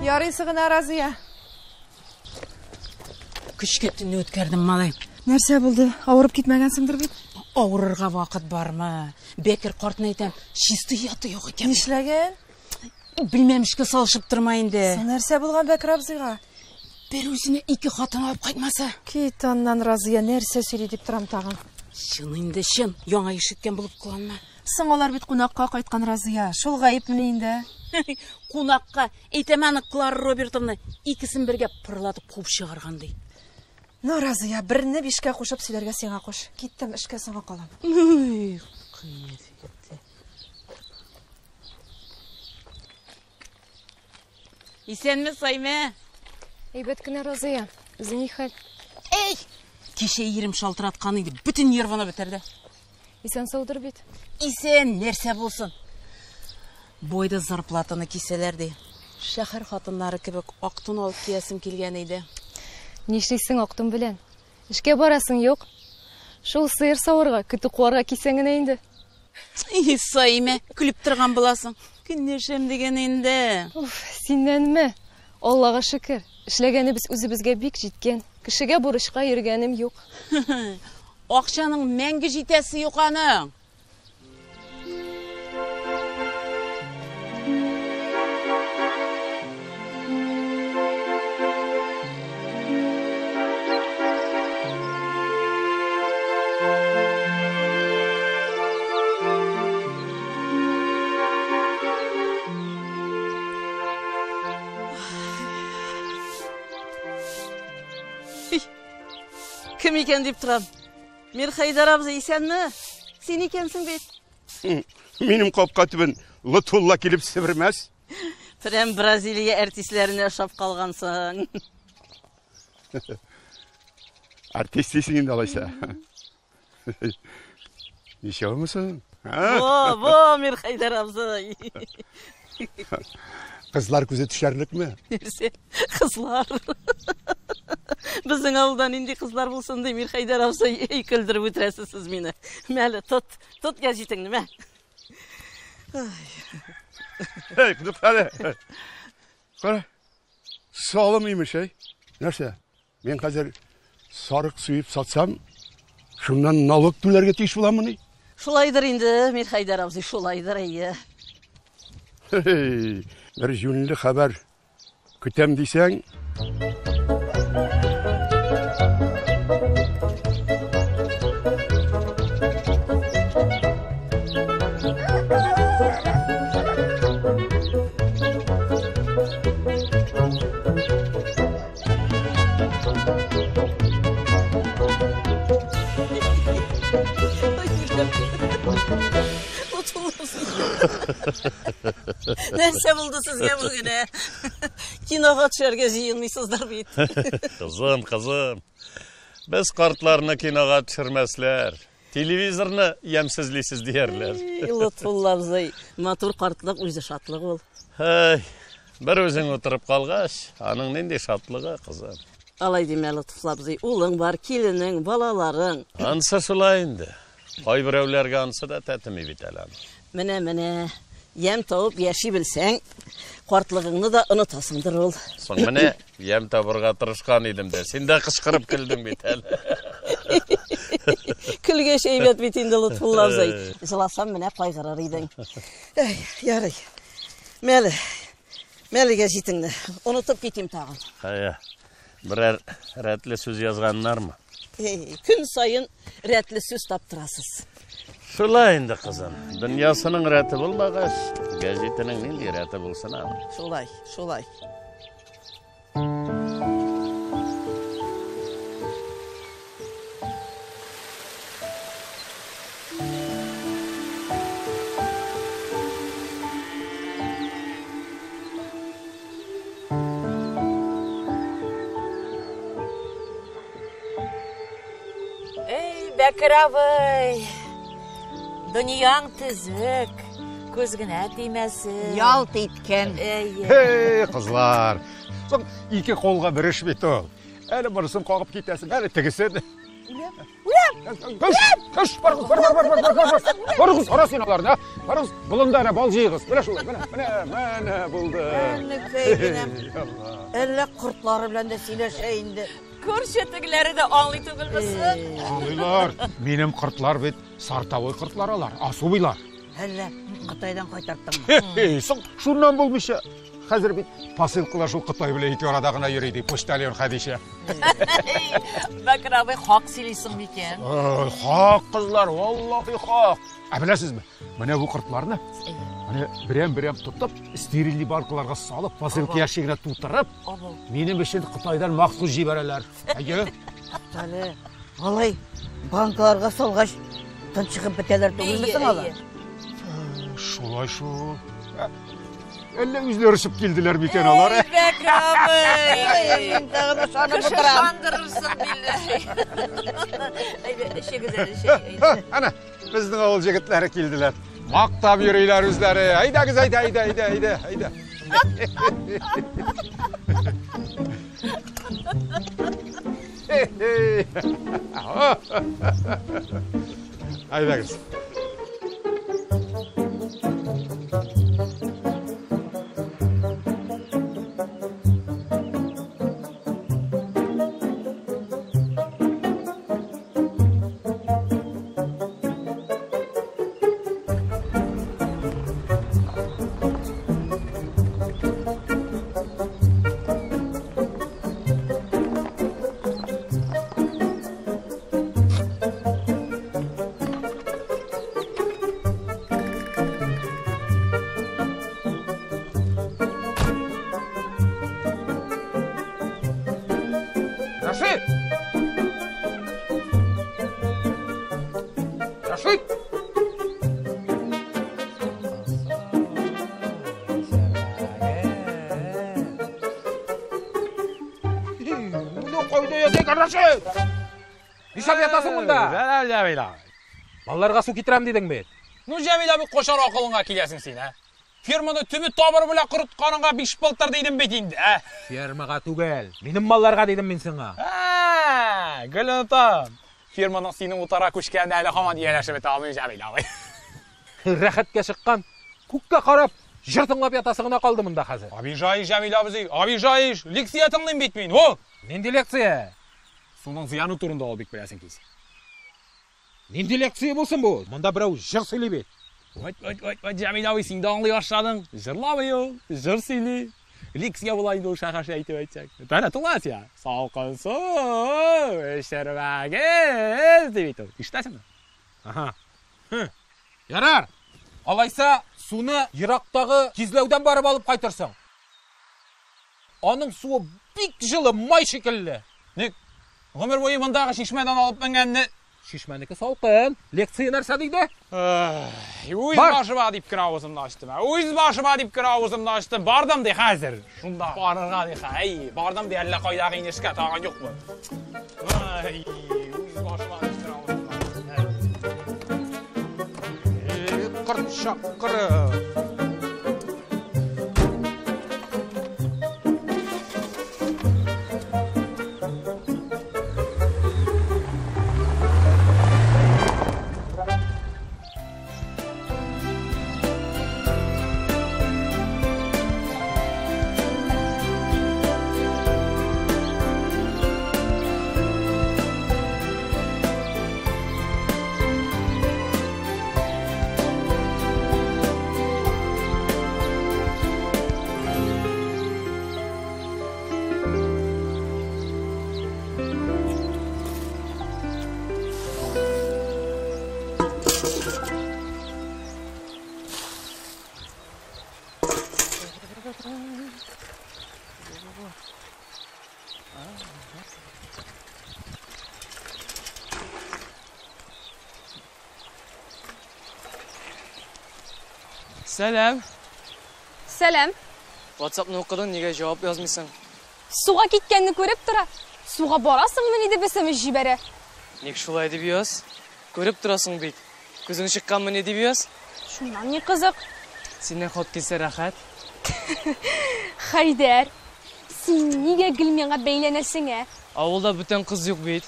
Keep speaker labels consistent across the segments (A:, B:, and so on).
A: Ярыйсы гына, Разия.
B: Көчкә төнне үткәрдем, малай.
A: Нәрсә булды? Авырып китмәгәнсеңдер бит?
B: Авырырга вакыт бармы? Бекер картны әйтәм, чистый яты юк икән.
A: Нишләгән?
B: Белмәмешкә салышып торма инде.
A: Соң нәрсә булган Бәкер абзыйга?
B: Бер үзенә ике хатын алып кайтмаса.
A: Кит аннан, Разия, нәрсә сөйли дип торам тагын.
B: Чын инде, чын. Яңа ишеткән булып кыланма.
A: Соң алар бит кунакка кайткан, Разия. Шул гаепмени инде?
B: Кунакка, әйтәм аны Клара Робертовна, икесен бергә пырлатып куып чыгарган ди.
A: Ну, Разия, берне бишкә кушып сөйләргә сиңа куш. Киттем, эшкә соңга калам.
B: Ой, кыяфәте. Исәнме, Саймә?
C: Әйбәт кенә, Разия. Үзең ни хәл?
B: Эй! Кичә ирем шалтыраткан иде, бөтен нервыны бетерде.
C: Исән саудыр бит.
B: Исән, нәрсә булсын? Бойда зарплатаны кисәләр ди. Шәһәр хатыннары кебек ак тун алып киясем килгән иде.
C: Нишлисең ак тун белән? Эшкә барасың юк. Шул сыер савырга, көтү куарга кисәң генә инде.
B: И, Саимә, көлеп торган буласың. Көнләшәм диген инде.
C: Уф, синнәнме? Аллага шөкер, эшләгәнебез үзебезгә бик җиткән. Кешегә бурычка йөргәнем юк.
B: Акчаның мәңге җитәсе юк аның. Кем икән дип торам. Мирхәйдәр абзый, исәнме? Син икәнсең бит.
D: Минем капка төбен Лотфулла килеп себермәс.
B: Прям Бразилия артистләренә ошап калгансың.
D: Артист дисең инде алайса. Ничәүмесең?
B: Во, во, Мирхәйдәр абзый.
D: Кызлар күзе төшәрлекме?
B: Нәрсә? Кызлар. Безнең авылда нинди кызлар булсын ди, Мирхәйдәр абзый, эй, көлдереп үтерәсез сез мине. Мәле, тот, тот гәзитеңне, мә.
D: Эй, туктале. Кара. Салым имеш, әй. Нәрсә? Мин хәзер сарык суеп сатсам, шуннан налог түләргә тиеш буламмыни?
B: Шулайдыр инде, Мирхәйдәр абзый, шулайдыр, әйе.
D: Һей, бер җүнле хәбәр көтәм дисәң,
B: Нәрсә булды сезгә бүген, ә? Кинога төшәргә җыенмыйсыздыр бит.
E: Кызым, кызым. Без картларны кинога төшермәсләр. Телевизорны ямьсезлисез диярләр.
B: Лотфулла абзый, матур картлык үзе шатлык ул.
E: Һәй, бер үзең утырып калгач, аның нинди шатлыгы, кызым.
B: Алай димә, Лотфулла абзый, улың бар, киленең, балаларың.
E: Ансы шулай инде. Кайберәүләргә ансы да тәтеми бит әле аның.
B: Менә, менә, ямь табып яши белсәң, картлыгыңны да онытасыңдыр ул.
E: Соң менә ямь табырга тырышкан идем дә, син дә кычкырып көлдең бит әле.
B: Көлгәч әйбәт бит инде, Лотфулла абзый. Җыласам, менә кайгырыр идең. Әй, ярый. Мәле, мәле гәзитеңне. Онытып китим тагын.
E: Хәя, берәр рәтле сүз язганнармы?
B: Эй, көн саен рәтле сүз таптырасыз.
E: Шулай инде, кызым. Дөньясының рәте булмагач, гәзитенең нинди рәте булсын аның?
B: Шулай, шулай.
F: Эй, Бәкер абый, дөньяң төзек, күз генә тимәсен.
G: Ялт иткән.
F: Әйе.
H: Эй, кызлар! Соң ике кулга бер эш бит ул. Әле монысын кагып китәсең, әле тегесен.
G: Үләм.
H: Үләм! Көш, көш, барыгыз, бар, бар, бар, бар, бар, бар. Барыгыз, ара син аларны, а? Барыгыз, болында әнә бал җыегыз. Менә шулай, менә, менә, менә булды.
G: Әнекәй генәм. Әллә кортлары белән дә сөйләшә инде.
F: Күрше тегеләре дә аңлый түгелме соң?
H: Аңлыйлар. Минем кортлар бит сортовой кортлар алар, особыйлар.
G: Әллә Кытайдан кайтарттыңмы?
H: Соң шуннан булмыйча. Хәзер бит посылкалар шул Кытай белән ике арада гына йөри ди, почтальон Хәдичә.
F: Бәкер абый, хак сөйлисең микән?
H: Ой, хак, кызлар, валлахи хак. Ә беләсезме, менә бу кортларны менә берәм-берәм тотып, стерильный банкаларга салып, посылка ящигына тутырып, минем өчен Кытайдан махсус җибәрәләр. Әйе.
G: Әле алай банкаларга салгач, тончыгып бетәләр түгелме соң алар?
H: Шулай шул. Әллә үзләре очып килделәр микән алар?
F: Эй, Бәкер абый!
G: Мин тагын ышанып
F: Кеше
G: утырам.
F: ышандырырсың, билләһи. Әйдә, эчегез әле, чәй.
H: Һа, әнә, безнең авыл җегетләре килделәр. Мактап йөриләр үзләре. Әйдәгез, әйдә, әйдә, әйдә, әйдә, әйдә. Әйдәгез. Рашид! Рашид! Ну, кайда ятыйк, Рашид?
I: Нишләп ятасың монда?
J: Җәмил абый.
I: Балаларга су китерәм дидең бит.
J: Ну, Җәмил абый, кайчан акылыңа киләсең син, ә?
I: Ферманы төбе табыры белән корытканыңа 5 былтыр дидем бит инде, ә?
H: Фермага түгел, минем малларга дидем мин сиңа.
I: Ә, гел онытам. Ферманың синең утарга күчкәненә әле һаман ияләшеп бетә алмыйм, Җәмил абый.
H: Рәхәткә чыккан, күккә карап, җыр тыңлап ятасы гына калды монда хәзер.
I: Обижаешь, Җәмил абзый, обижаешь. Лекция тыңлыйм бит мин. О!
H: Нинди лекция?
I: Суның зыяны турында ул бик беләсең кис.
H: Нинди лекция булсын бу? Монда берәү җыр сөйли бит.
I: Вәт, вәт, вәт, вәт, Җәмил абый, син дә аңлый башладың. Җырламый ул, җыр сөйли. Лекция була инде ул шәһәрчә әйтеп әйтсәк. Әнә тыңла син. Салкын су эчермәгез ди бит ул. Ишетәсеңме?
H: Аһа. Хм. Ярар. Алайса суны ерактагы кизләүдән барып алып кайтырсың. Аның суы бик җылы, май шикелле.
I: Ник? Гомер буе мондагы чишмәдән алып менгәнне.
H: Чишмәнеке салкын. Лекция нәрсә диде?
I: Үз башыма дип кенә авызымны ачтым. Үз башыма дип кенә авызымны ачтым. Бардым ди хәзер. Шунда барырга ди. Әй, бардым ди әллә кайдагы инешкә тагын юкмы? Ай, үз башыма дип кенә авызымны ачтым.
H: Корт чаккыры.
J: Сәлам.
C: Сәлам.
J: WhatsAppны укыдың, нигә җавап язмыйсың?
C: Суга киткәнне күреп тора. Суга барасыңмы дип SMS җибәрә.
J: Ник шулай дип яз? Күреп торасың бит. Күзең чыкканмы ни дип яз?
C: Шуннан ни кызык?
J: Синнән хат килсә рәхәт.
C: Хәйдәр, син нигә гел миңа бәйләнәсең, ә?
J: Авылда бүтән кыз юк бит.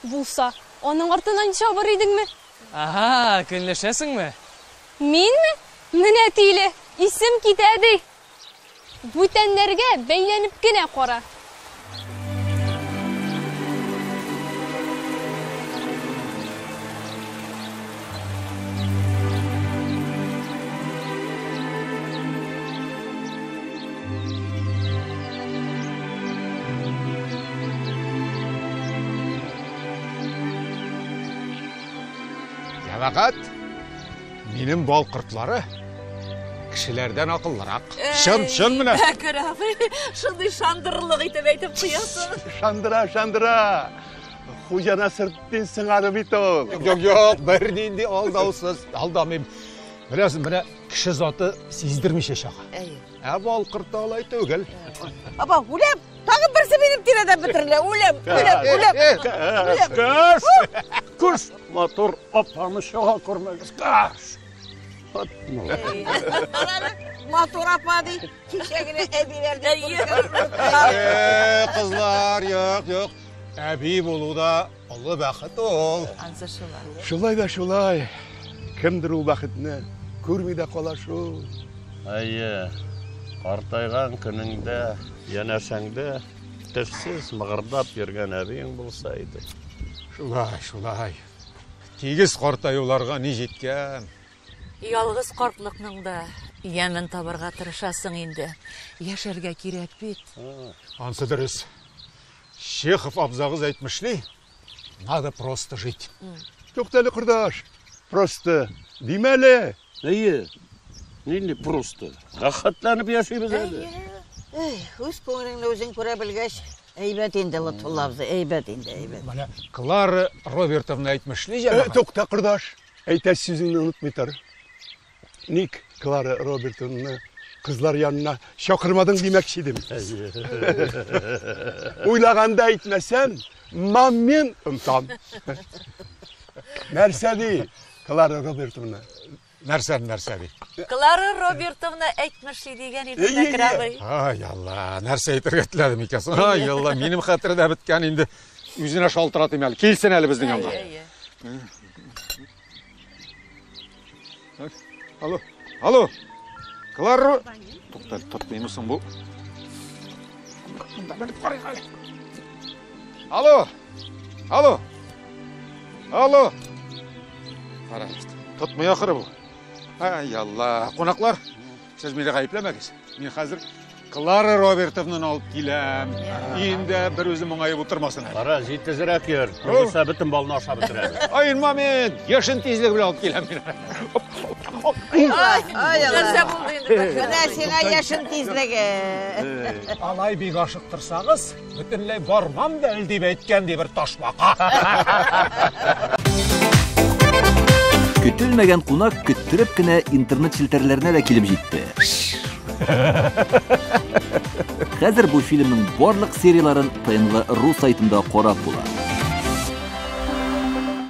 C: Булса, аның артыннан чабыр идеңме?
J: Ага, көнләшәсеңме?
C: Минме? Менә тиле, исем китә ди. Бүтәннәргә бәйләнеп кенә кара.
H: Җәмәгать, минем бал кортлары кешеләрдән акыллырак. Чын, чын менә.
F: Бәкер абый, шундый шандырлык итеп әйтеп куясың.
D: Шандыра, шандыра. Хуҗа Насретдин сыңары бит ул.
H: Юк, юк, бернинди алдаусыз, алдамыйм. Беләсең, менә кеше заты сиздермичә чага.
G: Әйе.
H: Ә бал корты алай түгел.
G: Апа, үләм. Тагын берсе минем тирәдән бетерелә. Үләм, үләм, үләм. Үләм.
E: Көш! Көш! Матур апаны чага күрмәгез. Көш!
G: Матур апа ди. Кичә генә әбиләр дип
H: Кызлар, юк, юк. Әби булу да олы бәхет ул.
F: Ансы шулай.
D: Шулай да шулай. Кемдер ул бәхетне күрми дә кала шул.
E: Әйе, картайган көнеңдә, янәшәңдә тешсез мыгырдап йөргән әбиең булса иде.
H: Шулай, шулай. Тигез картаюларга ни җиткән?
F: Ялгыз картлыкның да ямен табарга тырышасың инде. Яшәргә кирәк бит.
H: Ансы дөрес. Чехов абзагыз әйтмешли, надо просто жить.
D: Туктале, кордаш. Просто димә әле.
E: Әйе, нинди просто? Рәхәтләнеп яшибез әле.
G: Эй, үз күңелеңне үзең күрә белгәч, әйбәт инде, Лотфулла абзый, әйбәт инде, әйбәт.
H: Менә Клара Робертовна әйтмешли, җәмәгать.
D: Тукта, кордаш. Әйтә сүзеңне онытмый тор. Ник Клара Робертовнаны кызлар янына чакырмадың димәкче идем. Уйлаганда әйтмәсәм, момент онытам. Нәрсә ди Клара Робертовна?
H: Нәрсә, нәрсә ди?
F: Клара Робертовна әйтмешли дигән иде Бәкер абый.
H: Ай, Алла, нәрсә әйтергә теләдем икән соң? Ай, Алла, минем хәтердә беткән инде. Үзенә шалтыратыйм әле. Килсен әле безнең янга. Алло, алло. Клара, тукта, тотмыймы соң бу? Монда менеп карыйк әле. Алло. Алло. Алло. Кара, тотмый ахыры бу. Ай, Алла, кунаклар, сез мине гаепләмәгез. Мин хәзер Клара Робертовнаны алып киләм. Инде бер үзе моңаеп утырмасын әле.
E: Кара, җитезрәк йөр. Югыйсә бөтен балны ашап бетерәбез.
H: Ай, момент, яшен тизлеге белән алып киләм мин.
B: Ай, Алла.
F: Нәрсә булды инде?
B: Менә сиңа яшен тизлеге.
H: Алай бик ашыктырсагыз, бөтенләй бармам да әле дип әйткән ди бер ташбака.
K: Көтелмәгән кунак көттереп кенә интернет челтәрләренә дә килеп җитте. Хәзер бу фильмның барлык серияләрен ТНВ.ру сайтында карап була.